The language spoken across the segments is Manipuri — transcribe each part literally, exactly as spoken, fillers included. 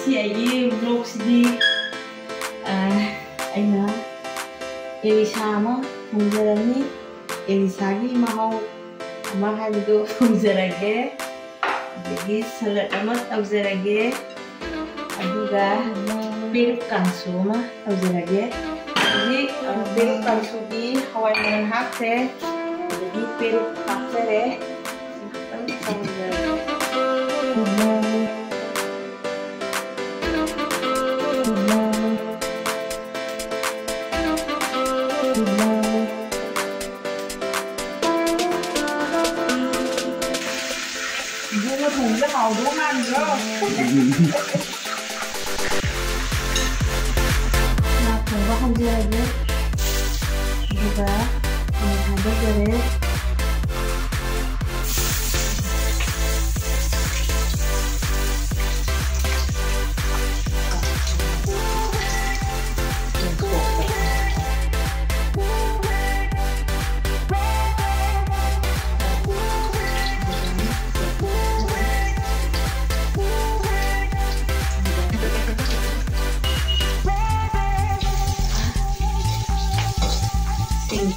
ꯁꯤ ꯑꯩꯒꯤ vlogꯁꯤꯗꯤ, ꯑ, ꯑꯩꯅ ꯑꯦꯂꯤꯁꯥ ꯑꯃ ꯊꯣꯡꯖꯔꯅꯤ꯫ ꯑꯦꯂꯤꯁꯥꯒꯤ ꯃꯍꯥꯎ ꯑꯃ ꯍꯥꯏꯕꯗꯨ ꯊꯣꯡꯖꯔꯒꯦ꯫ ꯑꯗꯒꯤ salad ꯑꯃ ꯇꯧꯖꯔꯒꯦ꯫ ꯑꯗꯨꯒ ꯄꯦꯔꯨꯛ ꯀꯥꯡꯁꯨ ꯑꯃ ꯇꯧꯖꯔꯒꯦ꯫ ꯍꯧꯖꯤꯛ, ꯑ, ꯄꯦꯔꯨꯛ ꯀꯥꯡꯁꯨꯒꯤ ꯍꯋꯥꯏ ꯃꯪꯒꯜ ꯍꯥꯞꯈ꯭ꯔꯦ꯫ ꯑꯗꯒꯤ ꯄꯦꯔꯨꯛ ꯍꯥꯞꯆꯔꯦ꯫ ꯉꯥꯛꯇꯪ ꯊꯣꯡꯖꯔꯒꯦ꯫ ꯏꯕꯨꯡꯉꯣ ꯊꯣꯡꯕꯁꯦ ꯍꯥꯎꯗꯧ ꯃꯥꯟꯗ꯭ꯔꯣ? ꯉꯥ ꯊꯣꯡꯕ ꯍꯧꯖꯔꯒꯦ꯫ ꯑꯗꯨꯒ ꯑꯃꯨꯛ ꯊꯥꯗꯖꯔꯦ꯫ ꯁꯤꯡ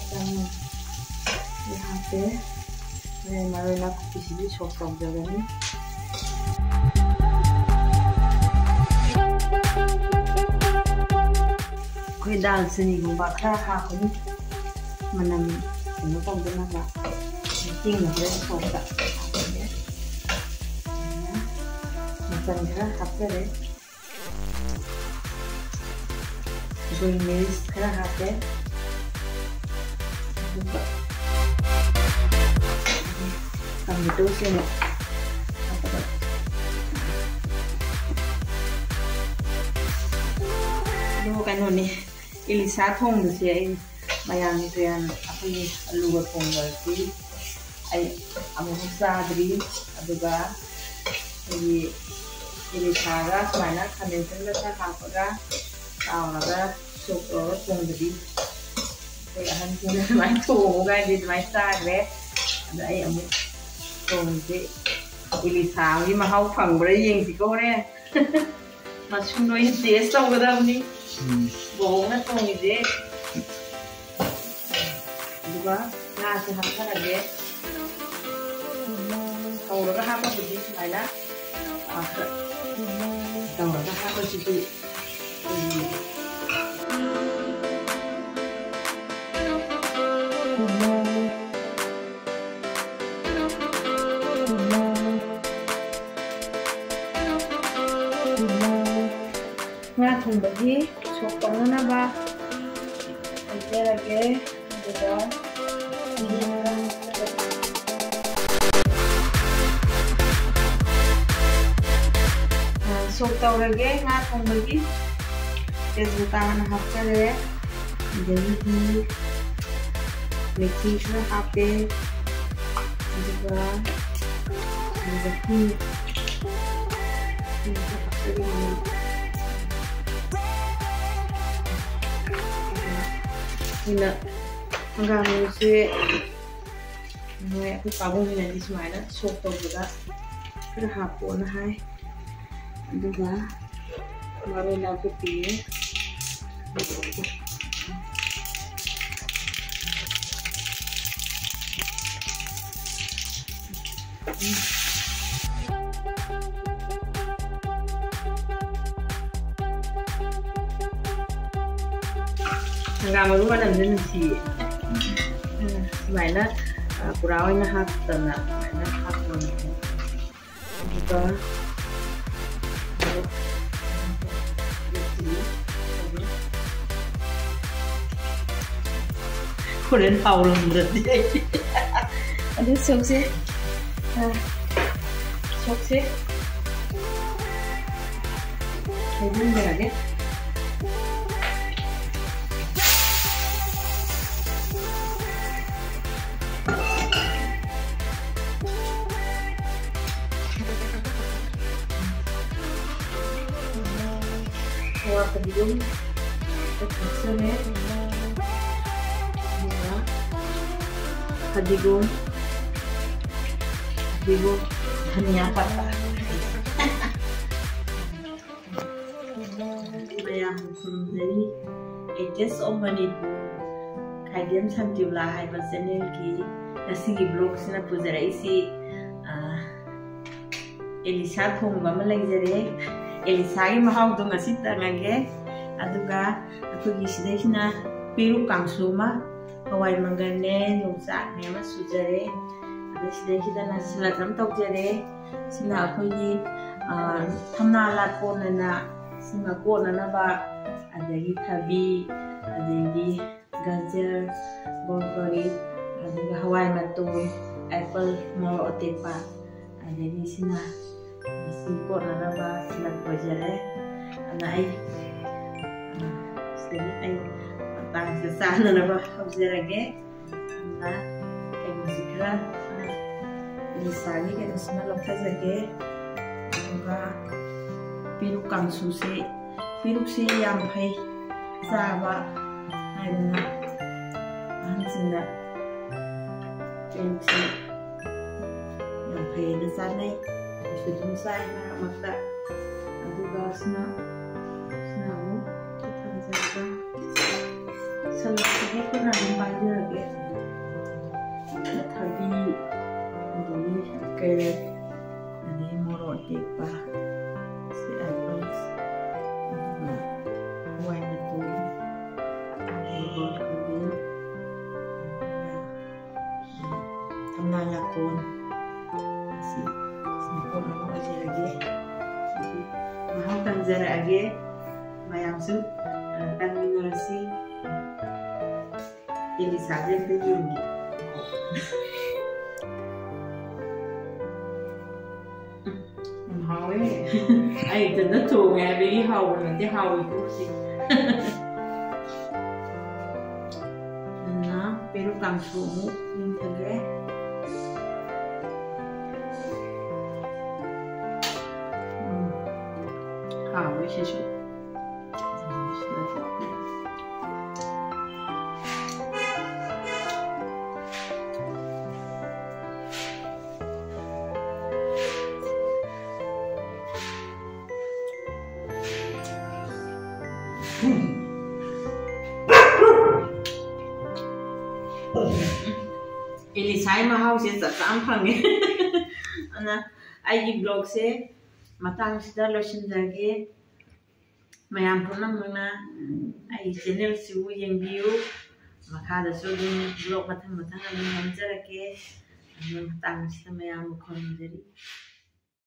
ꯆꯪꯉꯤ꯫ ꯁꯤ ꯍꯥꯞꯄꯦ꯫ ꯍꯣꯔꯦꯟ ꯃꯔꯣꯏ ꯅꯥꯀꯨꯞꯄꯤꯁꯤꯗꯤ ꯁꯣꯛ ꯇꯧꯖꯒꯅꯤ꯫ ꯑꯩꯈꯣꯏ ꯗꯥꯜ ꯆꯤꯅꯤꯒꯨꯝꯕ ꯈꯔ ꯍꯥꯞꯀꯅꯤ, ꯃꯅꯝ ꯀꯩꯅꯣ ꯇꯧꯗꯅꯕ꯫ ꯆꯦꯡꯅ ꯍꯣꯔꯦꯟ ꯁꯣꯛꯇ ꯍꯥꯞꯄꯒꯦ꯫ ꯃꯆꯜ ꯈꯔ ꯍꯥꯞꯆꯔꯦ꯫ Green maize ꯈꯔ ꯍꯥꯞꯄꯦ꯫ ꯑꯗꯨꯒ tomato ꯁꯦ ꯑꯃꯨꯛ ꯍꯥꯞꯄꯒ꯫ ꯑꯗꯨꯒ ꯀꯩꯅꯣꯅꯤ, ꯏꯂꯤꯁꯥ ꯊꯣꯡꯕꯁꯦ ꯑꯩ ꯃꯌꯥꯝꯒꯤ ꯀꯌꯥꯝ ꯑꯩꯈꯣꯏꯒꯤ ꯑꯂꯨꯒ ꯊꯣꯡꯕꯁꯤ ꯑꯩ ꯑꯃꯨꯛꯐꯥꯎ ꯆꯥꯗ꯭ꯔꯤ꯫ ꯑꯗꯨꯒ ꯑꯩꯈꯣꯏꯒꯤ ꯏꯂꯤꯁꯥꯒ ꯁꯨꯃꯥꯏꯅ ꯈꯥꯃꯦꯟ ꯑꯁꯤꯟꯕ ꯈꯔ ꯍꯥꯞꯄꯒ ꯇꯥꯎꯔꯒ ꯁꯣꯛ ꯇꯧꯔꯒ ꯊꯣꯡꯕꯗꯤ ꯑꯩꯈꯣꯏ ꯑꯍꯟꯁꯤꯡꯅ ꯑꯗꯨꯃꯥꯏꯅ ꯊꯣꯡꯉꯨ ꯀꯥꯏꯗꯤ ꯑꯗꯨꯃꯥꯏꯅ ꯆꯥꯈ꯭ꯔꯦ꯫ ꯑꯗ ꯑꯩ ꯑꯃꯨꯛ ꯊꯣꯡꯁꯦ ꯏꯂꯤꯁꯥꯒꯤ ꯃꯍꯥꯎ ꯐꯪꯕ꯭ꯔꯥ ꯌꯦꯡꯁꯤꯀꯣ ꯍꯣꯔꯦꯟ꯫ ꯃꯁꯨꯡ ꯂꯣꯏꯅ ꯇꯦꯁ ꯇꯧꯒꯗꯕꯅꯤ꯫ ꯎꯝ꯫ ꯕꯣꯕꯣꯛꯅ ꯊꯣꯡꯉꯤꯁꯦ꯫ ꯑꯗꯨꯒ ꯉꯥꯁꯦ ꯍꯥꯞꯆꯔꯒꯦ꯫ ꯍꯧꯔꯒ ꯍꯥꯞꯄꯕꯨꯗꯤ ꯁꯨꯃꯥꯏꯅ, ꯑ, ꯇꯧꯔꯒ ꯍꯥꯞꯄꯁꯤꯁꯨ꯫ ꯎꯝ꯫ ꯉꯥ ꯊꯣꯡꯕꯒꯤ ꯁꯣꯛ ꯇꯧꯅꯅꯕ ꯍꯩꯖꯔꯒꯦ꯫ ꯑꯗꯨꯒ ꯁꯣꯛ ꯇꯧꯔꯒꯦ ꯉꯥ ꯊꯣꯡꯕꯒꯤ꯫ ꯇꯦꯖꯄꯇꯥ ꯍꯥꯟꯅ ꯍꯥꯞꯆꯔꯦ꯫ ꯑꯗꯒꯤꯗꯤ ꯃꯦꯊꯤ ꯈꯔ ꯍꯥꯞꯄꯦ꯫ ꯑꯗꯨꯒ ꯍꯧꯖꯤꯛꯀꯤ ꯑꯩꯅ ꯍꯪꯒꯥꯝ ꯃꯔꯨꯁꯦ ꯃꯣꯏ ꯑꯩꯈꯣꯏ ꯄꯥꯕꯨꯡꯁꯤꯅꯗꯤ ꯁꯨꯃꯥꯏꯅ ꯁꯣꯛ ꯇꯧꯕꯗ ꯈꯔ ꯍꯥꯞꯄꯣꯅ ꯍꯥꯏ꯫ ꯑꯗꯨꯒ ꯃꯔꯣꯏ ꯅꯥꯀꯨꯞꯄꯤ꯫ ꯍꯪꯒꯥꯝ ꯃꯔꯨ ꯃꯅꯝꯁꯦ ꯅꯨꯡꯁꯤꯌꯦ꯫ ꯎꯝ, ꯁꯨꯃꯥꯏꯅ, ꯑ, ꯄꯨꯔꯥ ꯑꯣꯏꯅ ꯍꯥꯞꯇꯅ ꯁꯨꯃꯥꯏꯅ ꯍꯥꯞꯄꯅꯤ꯫ ꯑꯗꯨꯒ ꯍꯣꯔꯦꯟ ꯍꯥꯎꯔꯝꯗ꯭ꯔꯗꯤ ꯑꯩ꯫ ꯑꯗꯨ ꯁꯣꯛꯁꯦ꯫ ꯑ, ꯁꯣꯛꯁꯦ꯫ ꯍꯩꯖꯤꯟꯖꯔꯒꯦ꯫ ꯍꯋꯥ ꯐꯗꯤꯒꯣꯝ ꯍꯥꯞꯆꯔꯦ꯫ ꯑꯗꯨꯒ ꯐꯗꯤꯒꯣꯝ, ꯐꯗꯤꯒꯣꯝ꯫ ꯌꯥꯝ ꯄꯥꯛꯄ꯫ ꯃꯌꯥꯝ ꯈꯨꯔꯨꯝꯖꯔꯤ꯫ ꯑꯦ ꯇꯦꯁ ꯑꯣꯐ ꯃꯅꯤꯄꯨꯔ, ꯈꯥꯏꯗꯦꯝ ꯁꯟꯇꯤꯕꯂꯥ ꯍꯥꯏꯕ ꯆꯦꯅꯦꯜꯒꯤ ꯉꯁꯤꯒꯤ ꯕ꯭ꯂꯣꯒꯁꯤꯅ ꯄꯨꯖꯔꯛꯏꯁꯤ, ꯑ, ꯑꯦꯂꯤꯁꯥ ꯊꯣꯡꯕ ꯑꯃ ꯂꯩꯖꯔꯦ꯫ ꯑꯦꯂꯤꯁꯥꯒꯤ ꯃꯍꯥꯎꯗꯣ ꯉꯁꯤ ꯇꯪꯉꯒꯦ꯫ ꯑꯗꯨꯒ ꯑꯩꯈꯣꯏꯒꯤ ꯁꯤꯗꯩꯁꯤꯅ ꯄꯦꯔꯨꯛ ꯀꯥꯡꯁꯨ ꯑꯃ, ꯍꯋꯥꯏ ꯃꯪꯒꯜꯅꯦ, ꯌꯣꯡꯆꯥꯛꯅꯦ ꯑꯃ ꯁꯨꯖꯔꯦ꯫ ꯑꯗꯩ ꯁꯤꯗꯩꯁꯤꯗꯅ ꯁꯂꯠ ꯑꯃ ꯇꯧꯖꯔꯦ꯫ ꯁꯤꯅ ꯑꯩꯈꯣꯏꯒꯤ, ꯑ, ꯊꯝꯅꯥ ꯂꯥꯠꯀꯣꯟ ꯑꯅ ꯁꯤꯃ ꯀꯣꯠꯅꯅꯕ, ꯑꯗꯒꯤ ꯊꯕꯤ, ꯑꯗꯒꯤ ꯒꯖꯔ, ꯕ꯭ꯔꯣꯀꯣꯂꯤ, ꯑꯗꯨꯒ ꯍꯋꯥꯏ ꯃꯇꯣꯟ, ꯑꯦꯄꯜ, ꯃꯣꯔꯣꯛ ꯑꯇꯦꯛꯄ, ꯑꯗꯒꯤ ꯁꯤꯅ ꯁꯤ ꯀꯣꯠꯅꯅꯕ ꯁꯂꯠ ꯑꯣꯏꯖꯔꯦ꯫ ꯑꯗꯨꯅ ꯑꯩ, ꯑ, ꯁꯤꯗꯒꯤ ꯑꯩ ꯃꯇꯥꯡꯁꯤꯗ ꯆꯥꯅꯅꯕ ꯍꯧꯖꯔꯒꯦ꯫ ꯑꯗꯨꯅ ꯀꯩꯅꯣꯁꯤ ꯈꯔ, ꯑ, ꯑꯦꯂꯤꯁꯥꯒꯤ ꯀꯩꯅꯣꯁꯤꯃ ꯂꯧꯊꯖꯒꯦ꯫ ꯑꯗꯨꯒ ꯄꯦꯔꯨꯛ ꯀꯥꯡꯁꯨꯁꯤ, ꯄꯦꯔꯨꯛꯁꯤ ꯌꯥꯝ ꯐꯩ ꯆꯥꯕ ꯍꯥꯏꯗꯅ ꯑꯍꯟꯁꯤꯡꯅ ꯄꯦꯔꯨꯛꯁꯤ ꯌꯥꯝ ꯐꯩꯅ ꯆꯥꯅꯩ꯫ ꯑꯩꯁꯨ ꯑꯗꯨꯝ ꯆꯥꯏ ꯃꯔꯛ ꯃꯔꯛꯇ꯫ ꯑꯗꯨꯒ ꯁꯤꯅ, ꯁꯤꯅ ꯑꯃꯨꯛ ꯊꯝꯖꯔꯒ ꯁꯂꯥꯠꯁꯦ ꯍꯦꯛ ꯈꯨꯠꯅ ꯑꯗꯨꯝ ꯄꯥꯏꯖꯔꯒꯦ꯫ ꯊꯕꯤ, ꯑꯗꯒꯤ ꯀꯦꯔꯠ, ꯑꯗꯒꯤ ꯃꯣꯔꯣꯛ ꯑꯇꯦꯛꯄ, ꯁꯤ ꯑꯦꯄꯜꯁ, ꯑꯗꯨꯒ ꯍꯋꯥꯏ ꯃꯇꯣꯟ, ꯑꯗꯒꯤ ꯕ꯭ꯔꯣꯀꯣꯂꯤ, ꯑꯗꯨꯒ ꯊꯝꯅꯥ ꯂꯥꯀꯣꯟ ꯑꯁꯤ ꯁꯪꯒꯣꯝ ꯑꯃ ꯑꯣꯏꯖꯔꯒꯦ꯫ ꯑꯗꯨ ꯃꯍꯥꯎ ꯇꯪꯖꯔꯛꯑꯒꯦ꯫ ꯃꯌꯥꯝꯁꯨ, ꯑ, ꯇꯪꯃꯤꯟꯅꯔꯁꯤ꯫ ꯑꯦꯂꯤꯁꯥꯁꯦ ꯑꯝꯇ ꯌꯦꯡꯒꯦ꯫ ꯌꯥꯝ ꯍꯥꯎꯋꯦ꯫ ꯑꯩ ꯏꯊꯟꯇ ꯊꯣꯡꯉꯦ ꯍꯥꯏꯕꯒꯤ ꯍꯥꯎꯕ ꯅꯠꯇꯦ, ꯍꯥꯎꯋꯦ ꯀꯣ ꯁꯤ꯫ ꯑꯗꯨꯅ ꯄꯦꯔꯨꯛ ꯀꯥꯡꯁꯨ ꯑꯃꯨꯛ ꯌꯨꯡꯊꯒꯦ꯫ ꯎꯝ, ꯍꯥꯎꯋꯦ ꯁꯤꯁꯨ꯫ ꯏꯂꯤꯁꯥꯒꯤ ꯃꯍꯥꯎꯁꯦ ꯆꯞ ꯆꯥꯅ ꯐꯪꯉꯦ꯫ ꯑꯗꯨꯅ ꯑꯩꯒꯤ vlogꯁꯦ ꯃꯇꯥꯡꯁꯤꯗ ꯂꯣꯏꯁꯤꯟꯖꯔꯒꯦ꯫ ꯃꯌꯥꯝ ꯄꯨꯝꯅꯃꯛꯅ ꯑꯩꯒꯤ channelꯁꯤꯕꯨ ꯌꯦꯡꯕꯤꯌꯨ꯫ ꯃꯈꯥꯗꯁꯨ ꯑꯗꯨꯝ vlog ꯃꯊꯪ ꯃꯊꯪ ꯑꯗꯨꯝ ꯅꯝꯖꯔꯛꯀꯦ꯫ ꯑꯗꯨꯅ ꯃꯇꯥꯡꯁꯤꯗ ꯃꯌꯥꯝꯕꯨ ꯈꯨꯔꯨꯝꯖꯔꯤ꯫